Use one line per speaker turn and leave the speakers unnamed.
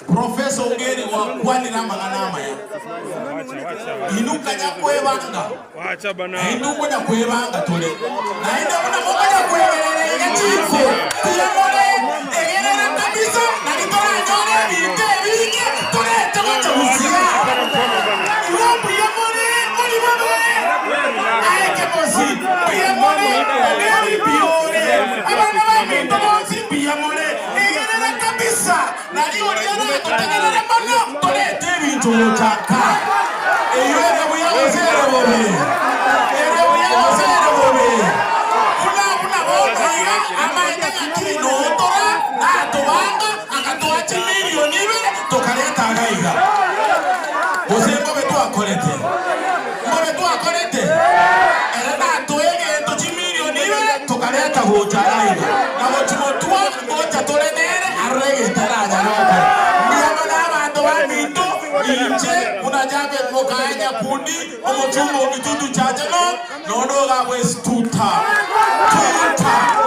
Professor Ongeri gwakwanire amang'ana amaya. Inwe kanya kwebanga, naende okonya kwebanga tore, naende buna mokonya kweberera iga chinko, mbuya more, egerera kabisa nari toranyore ebinto ebinge torete gocha gusii. Igo mbuya more, mori bobe? Aye Kemosi, mbuya more, Ongeri mbuya ore, abana baminto bonsi mbuya more, egerera kabisa. Nari oria oratotegerere mono torete ebinto gocha nka. Eyio ere buya gose ere bobe? Ere buya gose ere bobe? Buna buna bono iga amaete ng'aki notora natobanga agatoa chimilioni ibere tokareta iga iga. Gose mbobe twakorete? Mbobe twakorete? Ere natoe egento chimilioni ibere tokareta gocha iga iga. Na gochimotwa Ngocha tore nere aroro egento aranyare gokora. Mbuya mono abanto baminto, inche buna Jafet mokaye Nyakundi, omochumba o Mitutu Chache no nondo iga bw'Estuta. Tuta.